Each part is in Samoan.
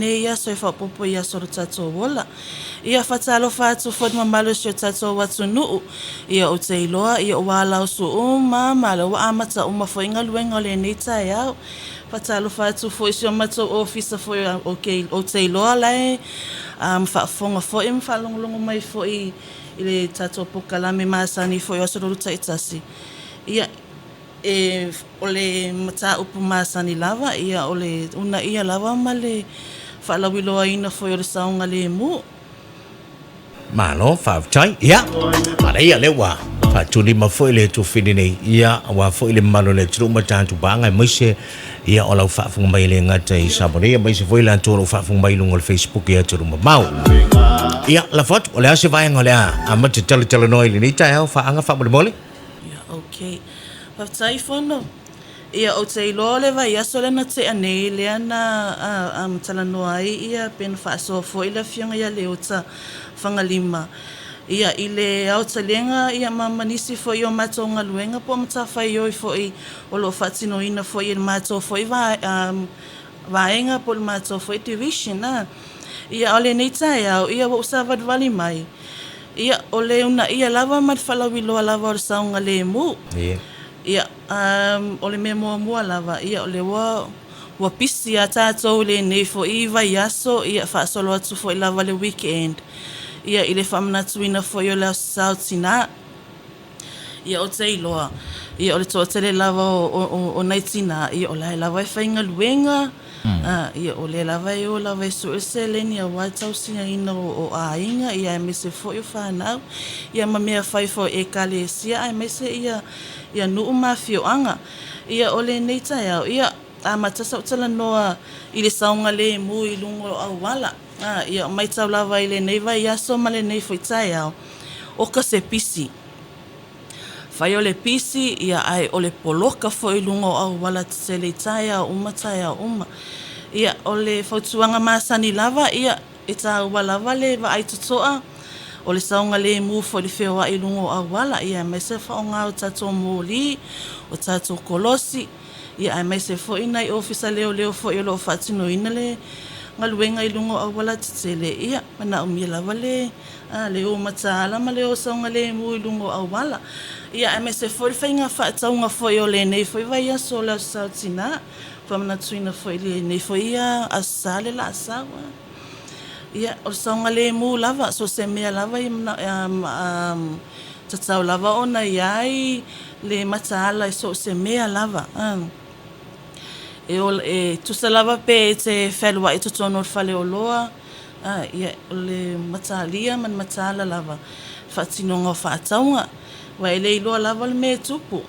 Nei aso e faaopoopo i aso o lo tatou ola. Ia faatalofa atu foi i le mamalu o si o tatou atunuu. Ia ou te iloa, ia ua alausu uma ma lea ua amata uma foi galuega o lenei taeao. Faatalofa atu foi i si o matou ofisa foi ou te iloa la e faafofoga foi ma faalogologo mai foi i le tatou polokalame masani foi o Aso Lulu taitasi. Ia E, o le mataupu masani lava, ia, o le uunaia lava ma le faalauiloaina foi o le saogalemu. Malo faafetai. Ia, manaia lea ua faatulima foi le tufini nei, ia, aua foi le mamalu o le atunuu ma tatou paaga, aemaise, ia, o lau faafofoga mai e le gata i Samoa nei, aemaise foi latou o lo o faafofoga mai i luga o le Facebook i atunuu mamao. Ia, lafo atu, o le a se vaega o le a amata talatalanoa i lenei taeao, Faaga faamolemole? Ia ok. Faafetai Fono. Ia ou te iloa o le vaiaso lea na tea nei lea na talanoa ai ia pe na faasoa foi le afioga ia Leota Fagalima ia i le aotelega ia ma ma nisi foi o matou galuega po o matafaioi foi o lo o faatinoina foi e le matou foi vaega po o le matou foi division a. Ia a o lenei taeao ia ua ou savalivali mai Ia, o le uunaia lava ma le faalauiloa lava o le saogalemu. Ia, o le mea muamua lava, ia, o lea ua, ua pisi lava tatou i lenei foi vaiaso, ia, faasolo atu foi lava le weekend, ia, i le faamanatuina foi o le Aso Sa o Tina. Ia, ou te iloa, ia, o le toatele lava o nai tina, ia, o la e lava e faigaluega, ia, o lea lava e o lava e sue le seleni aua le tausiaina o aiga, ia, aemaise foi o fanau, ia, ma mea fai foi i Ekalesia, aemaise ia, ia nuu ma afioaga. Ia, o lenei taeao, ia, amata sau talanoa i le saogalemu i luga o auala. Ia, matau lava i lenei vaiaso ma lenei foi taeao, oka se pisi. Fai o le pisi, ia, ae o le poloka foi i luga o auala tetele i taeao uma taeao uma. Ia, o le fautuaga masani lava, ia, e taua lava le vaai totoa, o le saogalemu foi i le feoai i luga o auala, ia, aemaise le faaaoga o tatou moli, o tatou kolosi, Ia aemaise foi nai ofisa leoleo foi o lo o faatinoina le galuega i luga o auala tetele, ia, manaomia lava le le o mataala ma le o saogalemu i luga o auala. Ia aemaise foi le faiga faatauga foi o lenei foi vaiaso o le Aso Sa o Tina, faamanatuina foi i lenei foi Aso Sa le laa sau. Ia, o le saogalemu lava, so o se mea lava e tatau lava ona i ai le mataala i so o se mea lava. E tusa lava pe e te fealuai i totonu o le faleoloa, ia, o le mataalia ma le mataala lava i le faatinoga o faatauga. Aua e le iloa lava le mea e tupu,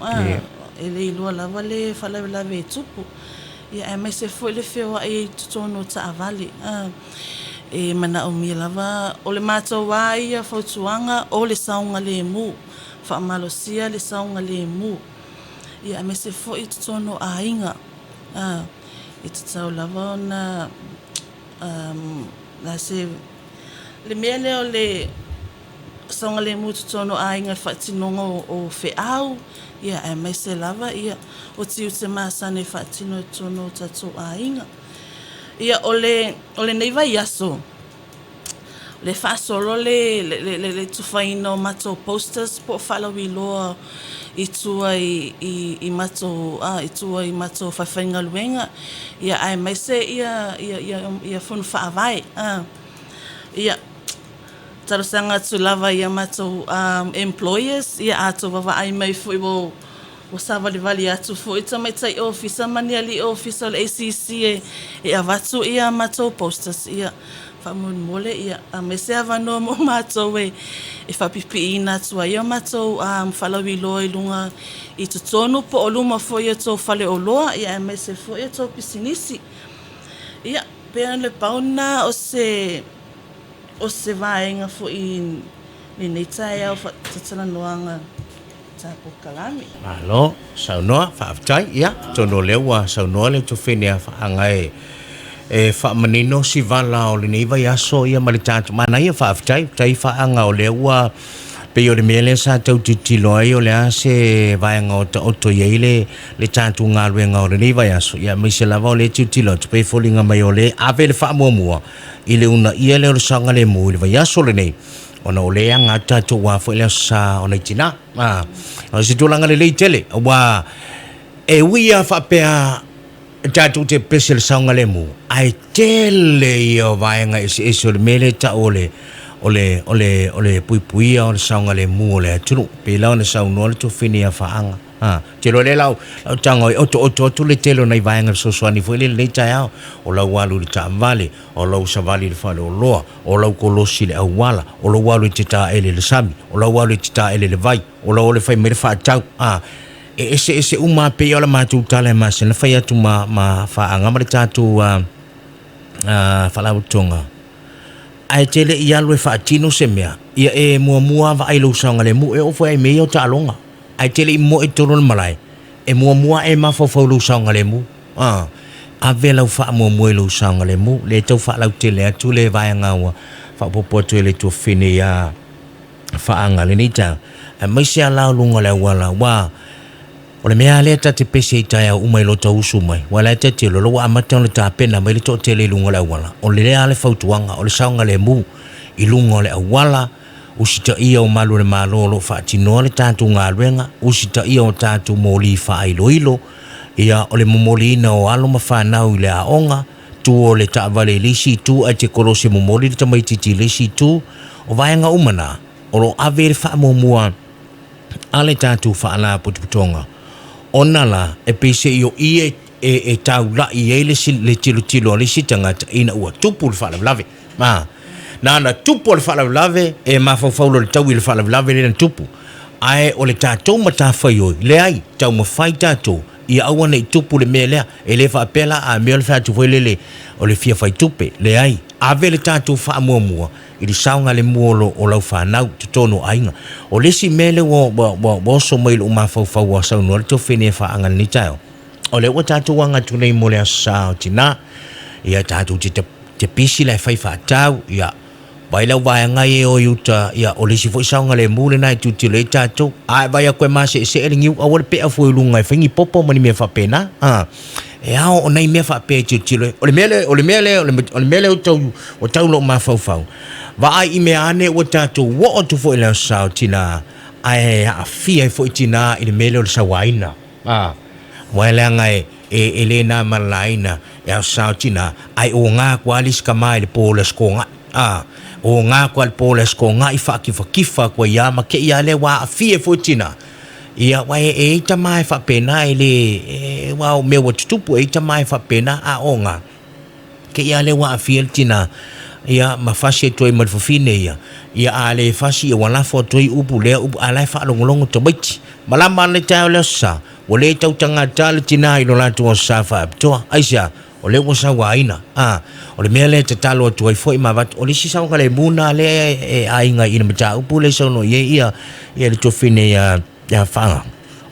e le iloa lava le faalavelave e tupu. Ia aemaise foi le feoai i totonu o taavale. E manaomia lava, o le matou lava ia fautuaga o le saogalemu, faamalosia le saogalemu. Ia aemaise foi i totonu o aiga, e tatau lava ona se le mea lea o le saogalemu i totonu o aiga i le faatinoga o feau, ia aemaise lava ia o tiute masani e faatino i totonu o tatou aiga. Ia o le o lenei vaiaso, o lea e faasolo le le tufaina o matou posters po o faalauiloa i tua i i matou i tua i matou falefaigaluega, ia aemaise ia ia fono faavae. Ia Talosaga atu lava i a matou employers, ia a outou vaavaai mai foi ua savalivali atu foi tamaitai ofisa ma ni alii ofisa o le ACC e avatu ia matou posters, ia faamolemole ia aumai se avanoa mo matou e faapipiiina atu ai a matou faalauiloa i luga i totonu po o luma foi o tou faleoloa, ia aemaise foi o tou pisinisi. Ia, pei o le pau lena o se O se vaega foi i lenei taeao faatatalanoaga ta polokalame. Malo saunoa, faafetai. Ia, atonu o lea ua saunoa le Tofene a Faaga e e faamanino si vala o lenei vaiaso ia ma le tatou manaia, faafetai. Faafetai Faaga o lea ua Pei o le mea lea sa tau tilotilo ai o le a se vaega o taoto i ai le le tatou galuega o lenei vaiaso, ia aemaise lava o lea e tilotilo atu pei e foliga mai o lea e ave le faamuamua i le uunaia lea o le saogalemu i le vaiaso lenei, ona o lea e aga atu tatou aua foi le Aso Sa o nai tina. A, o se tulaga lelei tele, aua e ui lava faapea tatou te pese i le saogalemu, ae tele ia o vaega eseese o le mea lea e tau o le, o le, o le, o le puipuia o le saogalemu o le atunuu. Pei la ona saunoa le Tofini ia Faaga. A, ou te iloa lea lau, lau tago e otooto atu le tele o nai vaega fesoasoani foi lea i lenei taeao, o lau alu i le taavale, o lau savali i le faleoloa, o lau kolosi i le auala, o lou alu e te taele i le sami, o lau alu e te taele i le vai, o lau alu e fai mai le faatau. A, e eseese uma lava, pei o le matou tala e masani ona fai atu ma, ma Faaga ma le tatou a, a, Faalapotopotoga. Ae te le i alu e faatino se mea, ia e muamua lava vaai i lou saogalemu, e oo foi lava i mea ia o taaloga. Ae te le i moe i totonu o le malae, e muamua e mafaufau i lou saogalemu. A, ave lau faamuamua i lou saogalemu. Le tau faalautele atu le vaega ua faaopoopo atu e le tuafafine ia Faaga lenei taeao, aemaise lava la o luga o le auala, aua o le mea lava lea ta te pese ai taeao uma i lota usu mai, aua o la e ta te iloa ua amata ona tapena mai le toatele i luga o le auala. O lea lava le fautuaga, o le saogalemu i luga o le auala, usitaia o malu o le Malo o lo o faatinoa le tatou galuega, usitaia o tatou moli faailoilo, ia, o le momoliina o alo ma fanau i le aoga, tu o le taavale i le isi itu ae te kolosi momoli le tamaitiiti i le isi itu. O vaega uma na, o lo o ave i le faamuamua a le tatou Faalapotopotoga, ona la e pei se i o i e, e, e taula'i ai le, le tilotilo a le isi tagata ina ua tupu le faalavelave. A, na ona tupu o le faalavelave, e mafaufau loa le taui i le faalavelave lea na tupu. Ae o le tatou matafaioi, leai, taumafai tatou ia aua ne i tupu le mea lea. E le faapea la a mea o le fai atu foi lele o le fia fai tupe. Leai, ave le tatou faamuamua i le saogalemu o, lo, o lau fanau totonu o aiga. O le isi mea lea ua, ua, ua, ua oso mai i lou mafaufau ua saunoa le Tofene e faaga i lenei taeao, o lea ua tatou aga atu nei mo le Aso Sa o Tina, ia tatou te, te pisi la e fai faatau, ia Vai lau vaega ia e o i uta, ia, o le isi foi saogalemu lena e tilotilo ai tatou. A e vaai atu e maseesee le niu, aua le pea fua i luga e fai ni popo ma ni mea faapena. A, e ao o nai mea faapea e tilotilo ai. O le mea lea, o le mea lea, o le mea lea ua tau, ua tau lou mafaufau, vaai i mea ane ua tatou oo atu foi i le Aso Sa o Tina, ae aafia ai foi tina i le mea lea o le sauaina. A, aua e leaga e, e, e le na ma le laina e Aso Sa o Tina, ae oga atu lava le isi tama i le po o le Aso Toonai. A, oga atu lava i le po o le Aso Toonai, faatifakifa atu ai lava ma te i lava lea ua aafia ai foi tina. Ia, aua e, e i ai tama e faapena e le, e, aua o mea ua tutupu, e i ai tama e faapena, a oga, te i lava lea ua aafia le tina, ia, ma fasi atu ai ma le fafine ia. Ia, a le fasi, ia ua lafo atu ai upu lea upu, a o la e faalogologo tamaiti. Malama ana le taeao i le Aso Sa, ua le tautagata le tina i lo latou Aso Sa faapitoa. Aisea? O lea ua sauaina. A, o le mea lea e tatalo atu ai foi ma avatu, o le isi saogalemu lena lea e aiga i le mataupu lea e saunoa i ai ia, ia le tuafafine ia, ia Faga,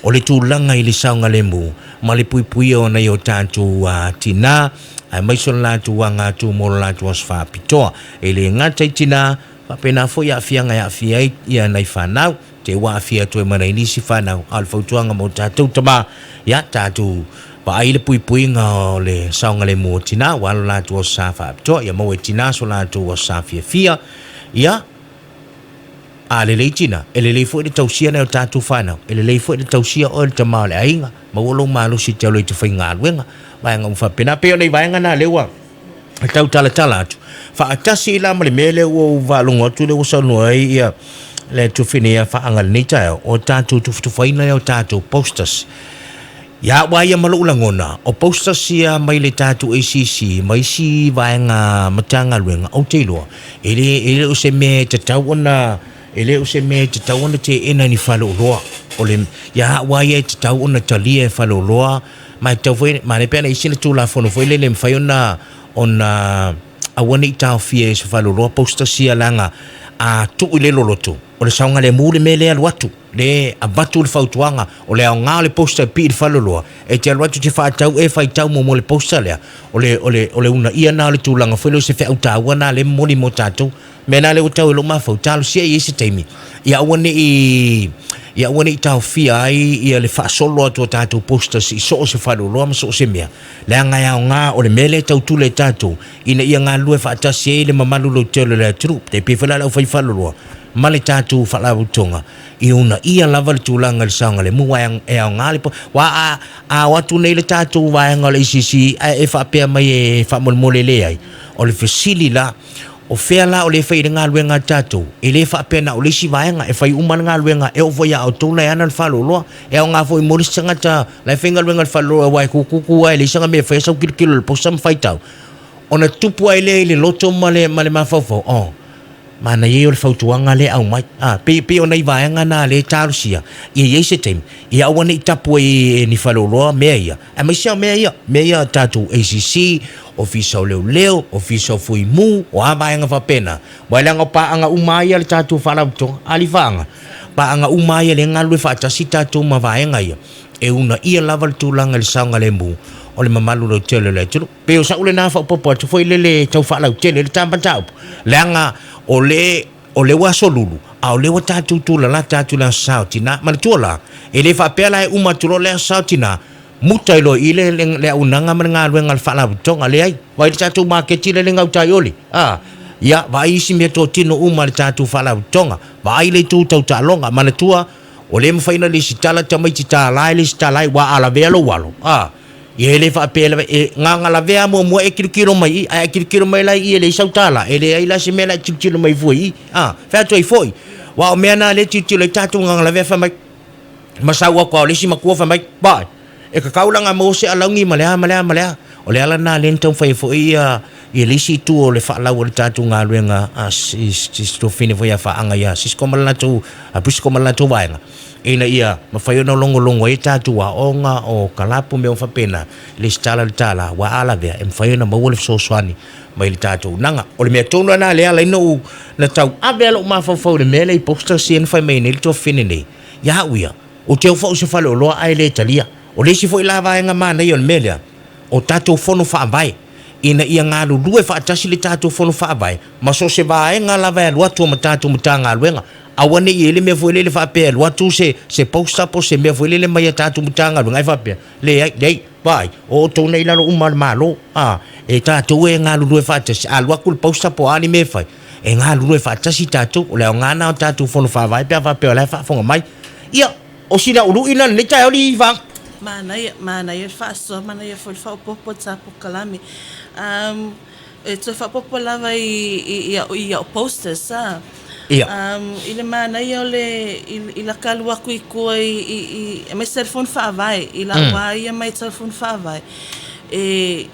o le tulaga i le saogalemu ma le puipuia o nai o tatou tina, aemaise o le latou aga atu mo le latou aso faapitoa. E le gata i tina, faapena foi aafiaga e aafia ai ia nai fanau. Te ua aafia atu ai ma nai nisi fanau, a o le fautuaga mo tatou tama, ia tatou vaai le puipuiga o le saogalemu o tina, ua alo latou aso sa faapitoa, ia maua e tina so latou aso sa fiafia, ia, a lelei tina, e lelei foi le tausia nai o tatou fanau, e lelei foi le tausia oe le tama o le aiga, maua lou malosi e te alu ai e te faigaluega, vaega uma faapena. Pei o nai vaega na lea ua tau talatala atu, faatasi la ma le mea lea ua ou faalogo atu lea ua saunoa ai ia le Tufine ia Faaga i lenei taeao, o tatou tufatufaina lea o tatou posters. Ia au lava ia ma lou lagona, o posters ia mai le tatou ACC ma isi vaega Matagaluega, ou te iloa, e le, e le o se mea e tatau ona, e le o se mea e tatau ona teena e ni faleoloa. O le, ia au lava ia e tatau ona talia e faleoloa, Ma e tatau foi, manaia pe ana i ai sina Tulafono foi lele e mafai ona, ona aua ne i taofia e se faleoloa posters ia leaga a tuu i le loloto, o le saogalemu le mea lea e alu atu, lea e avatu le fautuaga, o le aoga o le poster e pii i le faleoloa, e te alu atu e te faatau e faitau muamua i le poster lea, o le, o le, o le uunaia lena o le tulaga foi lea o se feau taua lena lea e momoli mo tatou. Mea na lea ua tau i lou mafaufau, talosia i ai se taimi, ia aua ne i, ia aua ne i taofia ai ia le faasolo atu o tatou posters i so o se faleoloa ma so o se mea, leaga e aoga, o le mea lea e tau tula e tatou, ina ia galulue faatasi ai le mamalu lautele o le atunuu, tai pei foi la le aufai faleoloa ma le tatou faalapotopotoga, e uunaia lava le tulaga i le saogalemu, aua e aoga le aua a, a o atu nei le tatou vaega o le ACC ae e faapea mai e faamolemole e leai, o le fesili la, o fea la o lea e fai ai le galuega a tatou? E le faapea na o le isi vaega, e fai uma le galuega, e oo foi ia outou la e ana le faleoloa. E aoga foi mo le isi tagata la e faigaluega i le faleoloa aua e tututu lava e leai sana mea e faia sau tilotilo i le posa ma faitau. Ona tupu ai lea i le loto ma le, ma le mafaufau, oh, manaia ia o le fautuaga lea e aumai. A, pei, pei o nai vaega na lea e talosia, ia i ai se taimi, ia aua ne i tapu ai e ni faleoloa mea ia, aemaise lava o mea ia, mea ia a tatou ACC, Ofisa o Leoleo, Ofisa o Fuimu, o a vaega faapena, aua leaga o paaga uma lava ia a le tatou Faalapotopotoga, a Alifaaga, paaga uma lava ia lea e galulue faatasi tatou ma vaega ia, e uunaia lava le tulaga i le saogalemu o le mamalu lautele o le atunuu. Pei o sa'u lena faaopoopo atu foi lele e tau faalautele le ta mataupu, leaga o le o lea ua aso lulu, a o lea ua tatou tulalata atu i le Aso Sa o Tina. Manatua la, e le faapea la e uma atu loa le Aso Sa o Tina, muta ai loa i i le, le, le auaunaga ma le galuega a le Faalapotopotoga. Leai, vaai le tatou maketi lea e gauta ai Oli, a, ia, vaai isi meatotino uma a le tatou Faalapotopotoga, vaai le itu tau taaloga. Manatua, ua le mafai ona lesitala tamaiti $1 e lesitala ai, ua a lavea lou alo, a. Ia e le faapea lava, e gaga lavea lava muamua e tilotilo mai i i, ae a tilotilo mai la i i e leai sau tala, e leai la se mea la e tilotilo mai fua i i. A, fai atu ai foi, aua o mea na lea e tilotilo ai tatou gaga lavea fai mai, ma sau atu lava o le isi matua fai mai, Pai, e tatau la ona maua se alauni ma le a ma le a ma le a. O le ala lena lea na taumafai ai foi ia ia le isi itu o le faalau o le tatou galuega a si tuafafine foi ia Faaga ia Cisco ma le latou, a Briscoe ma le latou vaega, ina ia mafai ona logologo ai tatou aoga o kalapu mea uma faapena, lesitala le tala, aua a lavea e mafai ona maua le fesoasoani mai le tatou naga. O le mea tonu lena lea e ala ai ona ou na tau ave lava lou mafaufau i le mea lea i posters ia na fai mai nei le tuafafine nei, ia au ia, ou te ofo au i se faleoloa ae le talia. O le isi foi la vaega manaia o le mea lea, o tatou fono faavae, ina ia galulue faatasi le tatou fono faavae ma so o se vaega lava e alu atu ma tatou Matagaluega. Aua ne i i ai le mea foi lele faapea e alu atu se, se poster po o se mea foi lele mai a tatou Matagaluega ae faapea, leai, leai, vaai, o outou nei i lalo uma o le Malo, a, e tatou e galulue faatasi, a alu atu le poster po o a ni mea e fai, e galulue faatasi tatou. O le aoga lena o tatou fono faavae pe a faapea o la e faafofoga mai. Ia, o sina ului lena i lenei taeao alii Vaga. Manaia, manaia le faasoa, manaia foi le faaopoopo o le polokalame. Um, e toe faaopoopo lava i, i, i, au, i au posters, a. Ia. Um, i le manaia o le, i, i la ka alu atu i tua i, i, i, aemaise telefoni faavae, i lau mm. ia mai telefoni faavae, e,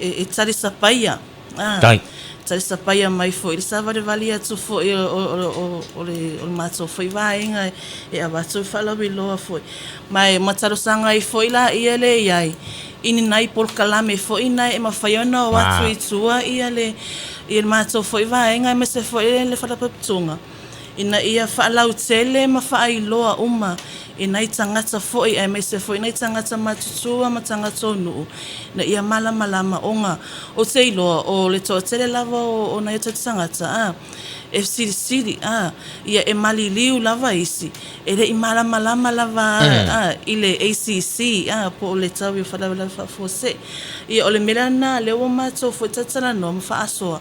e, e talisapaia, a. Tai. Talisapaia mai foi i le savalivali atu foi o, o, o, o, o le, o le matou foi vaega e, e avatu i faalauiloa foi. Ma e ma talosaga ai foi laia le i ai i ni nai polokalame foi na e mafai ona o atu i tua ia le ia le matou foi vaega aemaise foi le Faalapotopotoga ina ia faalautele ma faailoa uma i nai tagata foi aemaise foi nai tagata matutua ma tagata o nuu ina ia malamalama ona ou te iloa o le toatele lava o nai o tatou tagata a e silisili a ia e maliliu lava isi E le i malamalama lava a i le ACC a po o le Tau o Faalavelave Faafuasei. Ia o le mea la lena lea ua matou foi talatalanoa ma faasoa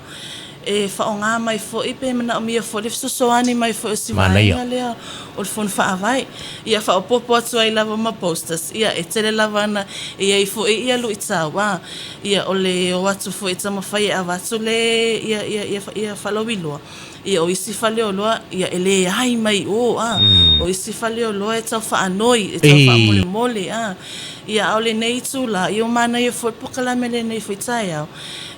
e faaaoga mai foi pe manaomia foi le fesoasoani mai foi o si vaega lea o le Fono Faavae. Ia faaopoopo atu ai lava ma posters, ia e tele lava ana e i ai foi ia luitau a ia o le o atu foi e taumafai e avatu le ia ia ia faalauiloa. Ia o isi faleoloa, ia e leai mai i o, a. O isi faleoloa e tau faanoi, e tau faamolemole, a. Ia a o lenei itulā, ia ua manaia foi le polokalame lenei foi taeao,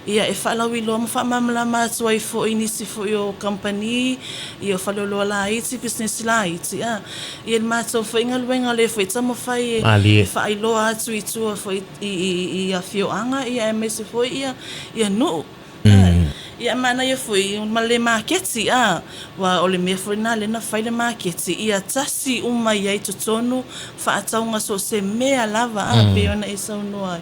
ia e faalauiloa ma faamalamalama atu ai foi i nisi foi o kamupani, ia o faleoloa laiti, pisinisi laiti, a. Ia le matou foi galuega o lea foi e taumafai e faailoa atu i tua foi i afioaga, ia aemaise foi ia nuu. Ia manaia foi ma le maketi a, aua o le mea foi lena lea na fai le maketi ia tasi uma i ai totonu faatauga so o se mea lava a pei ona e saunoa ai.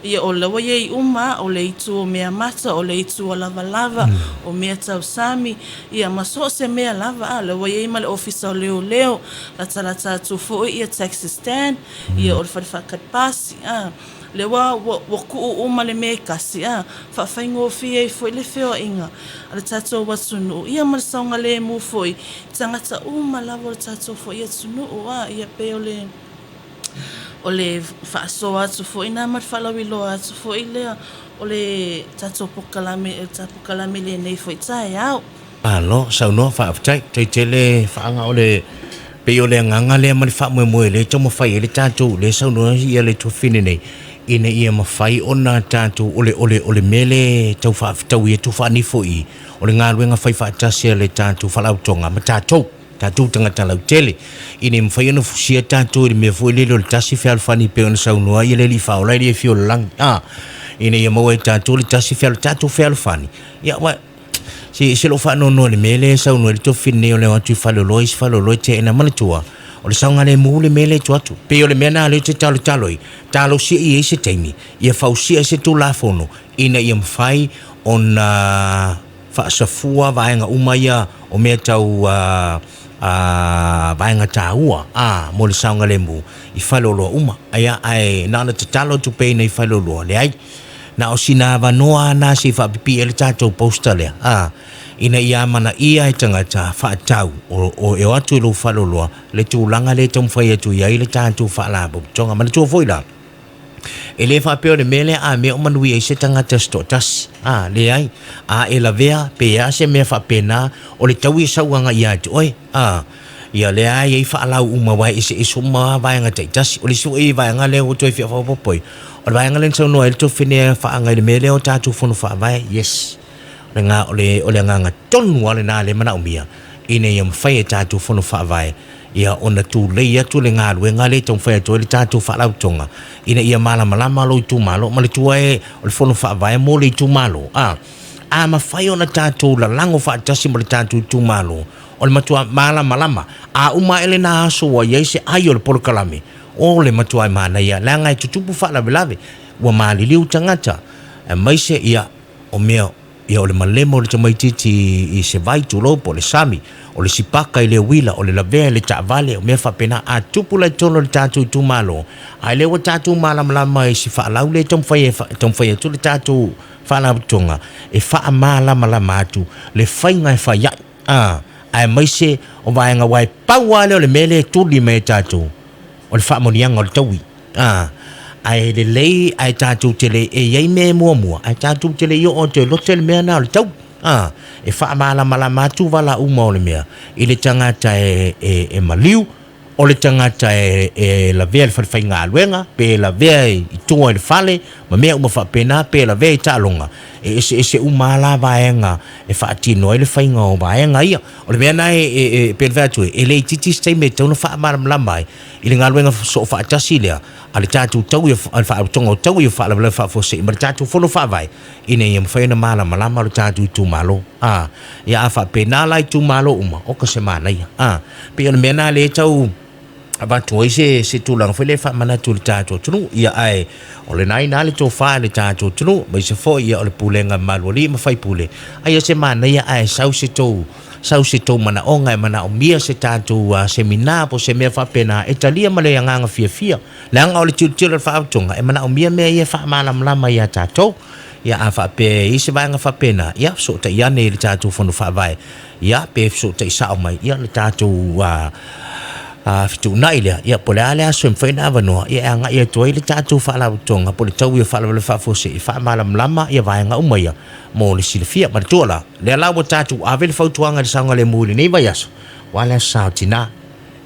Ia o la ua i ai uma a, o le itu o mea mata, o le itu o lavalava, o mea tau sami, ia ma so o se mea lava a, la ua i ai ma le ofisa o leoleo, latalata atu foi ia taxi stand, ia o le fale faatali pasi a. Lea ua ua tuu uma le mea e tasi a, faafaigofie ai foi le feoaiga a le tatou atunuu, ia ma le saogalemu foi i tagata uma lava o le tatou foi atunuu a, ia pei o le o le faasoa atu foi lena ma le faalauiloa atu foi lea o le tatou polokalame polokalame lenei foi taeao. Malo saunoa faafetai. Tai tele faaga o le pei o le agaga lea ma le faamoemoe lea e taumafai ai le tatou lea e saunoa ia le tuafafine nei ina ia mafai ona tatou o le o le o le mea lea e tau faafetaui atu faanifo i o le galuega fai faatasi a le tatou Faalapotopotoga ma tatou tatou tagata lautele ina ia mafai ona fusia tatou i le mea foi lele o le tasi fealofani pei ona saunoa ai le Alii Faaola e le afio o le lagi a ina ia maua e tatou le tasi fealo tatou fealofani ia aua Se ese lou faanoanoa i le mea lea e saunoa ai le tofili nei o le o atu i faleoloa isi faleoloa e teena. Manatua, o le saogalemu le mea lea e tuu atu. Pei o le mea lena lea ou te talotalo ai, talosia i ai se taimi, ia fausia ai se Tulafono ina ia mafai ona faasafua vaega uma ia o mea tau vaega taua a mo le saogalemu i faleoloa uma. Ia, ae na ona tatalo atu pea i nai faleoloa, leai. Na o sina avanoa lava na se i faapipii ai le tatou poster lea, a, ina ia amanaia e tagata faatau o, o e o atu i lou faleoloa le tulaga lea e taumafai atu i ai le tatou Faalapotopotoga. Manatua foi la, e le faapea o le mea lea a mea o manuia ai se tagata se toatasi, a, leai. A e lavea pe a se mea faapena, o le taui e sau agai ia te oe, a. Ia lea e i ai faalau uma aua e eseese uma lava vaega taitasi. O le isi foi vaega lea ua toe fia faaopoopo ai, o le vaega lea na saunoa ai le Tofine e faaaga i le mea lea o tatou fono faavae, yes. O le o le, o le agaga tonu lava lena lea e manaomia ina ia mafai e tatou fono faavae ia ona tulei atu le galuega lea e taumafai atu ai le tatou faalapotopotoga ina ia malamalama lou itumalo. Manatua e o le fono faavae mo le itumalo, a, a mafai ona tatou lalago faatasi ma le tatou itumalo, O le matua malamalama. A uma ae lena aso ua i ai se ai o le polokalame, o le matua e manaia, leaga e tutupu faalavelave, ua maliliu tagata, aemaise ia, o mea, ia o le malemo o le tamaitiiti i se vai, tulou, po o le sami, o le sipaka i le uila, o le lavea i le taavale, o mea faapena, a tupu la i totonu o le tatou itumalo, a lea ua tatou malamalama i si faalau lea e taumafai e taumafai atu le tatou Faalapotopotoga e faamalamalama atu le faiga e fai ai. A, aemaise o vaega aua e pau lava lea o le mea lea e tuli mai e tatou, o le faamanuiaga o le taui. A, ae lelei ae tatou te le, e i ai mea e muamua, ae tatou te le i oo atu e lote le mea lena o le taui. A, e faamalamalama atu vala uma o le mea i le tagata e, e, e maliu, O le tagata e lavea i le falefaigaluega, pe lavea i tua i le fale, ma mea uma faapena, pe lavea i taaloga, e eseese uma lava la vaega e faatino ai le faiga o vaega ia. O le mea lena e pei ona fai atu ai, e le itiiti se taimi e tatau ona faamalamalama ai i le galuega soofaatasi lea a le tatou taui a le Faalapotopotoga o Taui o Faalavelave Faafuasei ma le tatou Fono Faavae ina ia mafai ona malamalama lo tatou itumalo. A, ia a faapena la itumalo uma, oka se manaia. A, pei o le mea lena lea e tau avatu ai se, se tulaga foi lea e faamanatu i le tatou atunuu. Ia ae o lena e i ina le tofa i le tatou atunuu, aemaise foi ia o le pulega mamalu a alii ma faipule. A ia se manaia ae sau se tou sau se tou manaoga e manaomia se tatou semina po o se mea faapena e talia ma le agaga fiafia. Leaga o le tilotilo a le Faalapotopotoga e manaomia mea ia e faamalamalama ia tatou. Ia a faapea e i ai se vaega faapena, ia fesootai ane i le tatou Fono Faavae, ia pe fesootai sao mai, ia le tatou fetuunai lea, ia po o le a le aso e mafai ona avanoa, ia e agai atu ai le tatou Faalapotopotoga po o le Taui o Faalavelave Faafuasei e faamalamalama ia vaega uma ia mo le silafia. Manatua la, lea la ua tatou ave le fautuaga i le saogalemu i lenei vaiaso, aua le Aso Sa o Tina.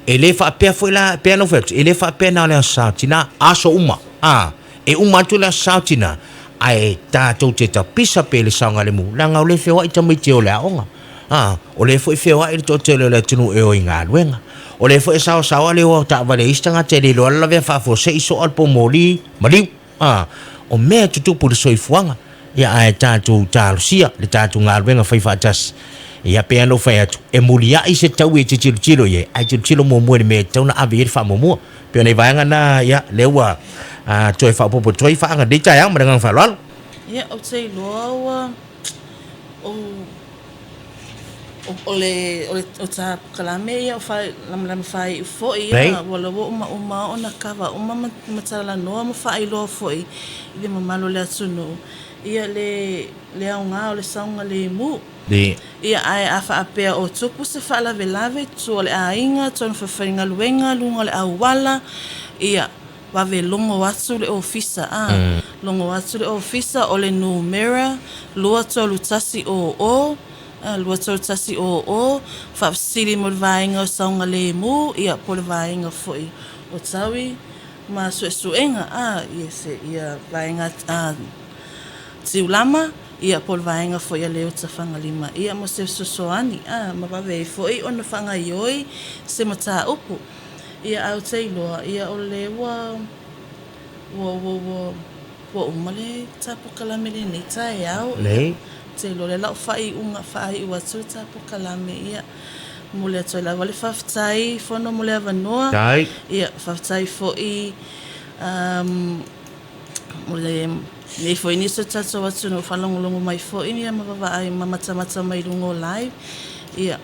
E le faapea foi la, pei ona ou fai atu, e le faapea na o le Aso Sa o Tina, aso uma, a, e uma atu le Aso Sa o Tina, ae tatou te tapisa pea i le saogalemu, leaga o lea e feoai tamaiti e o i le aoga, a, o lea foi e feoai le toatele o le atunuu e o i galuega, o lea foi e saosaoa le o a taavale a isi tagata e le iloa le lavea faafuasei, soa le poumoli, maliu. A, o mea e tutupu i le soifuaga. Ia, ae tatou talosia le tatou galuega fai faatasi. Ia, pei lava ona ou fai atu, e muliai se taui e te tilotilo i ai, ae tilotilo muamua i le mea e tatau ona ave i ai le faamuamua. Pei o nai vaega na, ia, lea ua toe faaopoopo atu ai faaga i lenei taeao ma le agaga faaaloalo. Ia, ou te iloa ua O le o ta polokalame ia o Lamalama Faaiu foi ia ua lava uma uma ona kava uma ma talanoa ma faailoa foi i le mamalu o le atunuu ia le le aoga o le saogalemu. Ia ae a faapea o tupu se faalavelave tua o le aiga, tua o le faifaigaluega, luga o le auala, ia Vave logo atu le ofisa a logo atu le ofisa o le numera 2310 a 2310 faafesili mo le vaega o saogalemu ia po o le vaega foi o taui ma suesuega a ia se ia vaega a Tiulama ia po o le vaega foi a Leota Fagalima ia mo se fesoasoani a ma vave ai foi ona faagaioi se mataupu. Ia ae ou te iloa, ia o le ua, ua, ua, ua, ua uma le ta polokalame i lenei taeao. Ia, ou te iloa o lea o le a ou faaiuga, faaiu atu le ta polokalame. Ia, momoli atu ai lava le faafetai Fono mo le avanoa. Ia, faafetai foi, um, mo lenei foi nisi o tatou atunuu faalogologo mai foi ia ma vavaai ma matamata mai i luga o live. Ia,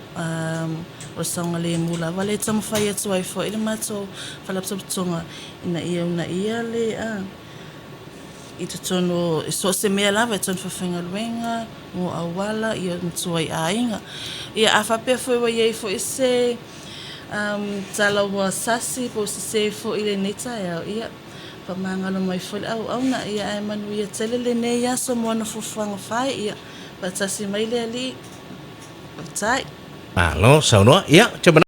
o le saogalemu lava lea e taumafai atu ai foi le matou Faalapotopotoga ina ia uunaia le i totonu o so o se mea lava i totonu o faafaigaluega, mo auala, ia ma tua i aiga. Ia a faapea foi ua i ai foi se tala ua sasi po o sese foi i lenei taeao, ia Faamagalo mai foi le auauna, ia ae manuia tele lenei aso mo ana fuafuaga fai, ia faatasi mai le Alii. Faafetai. Malo saunoa. Ia, ou te manatu.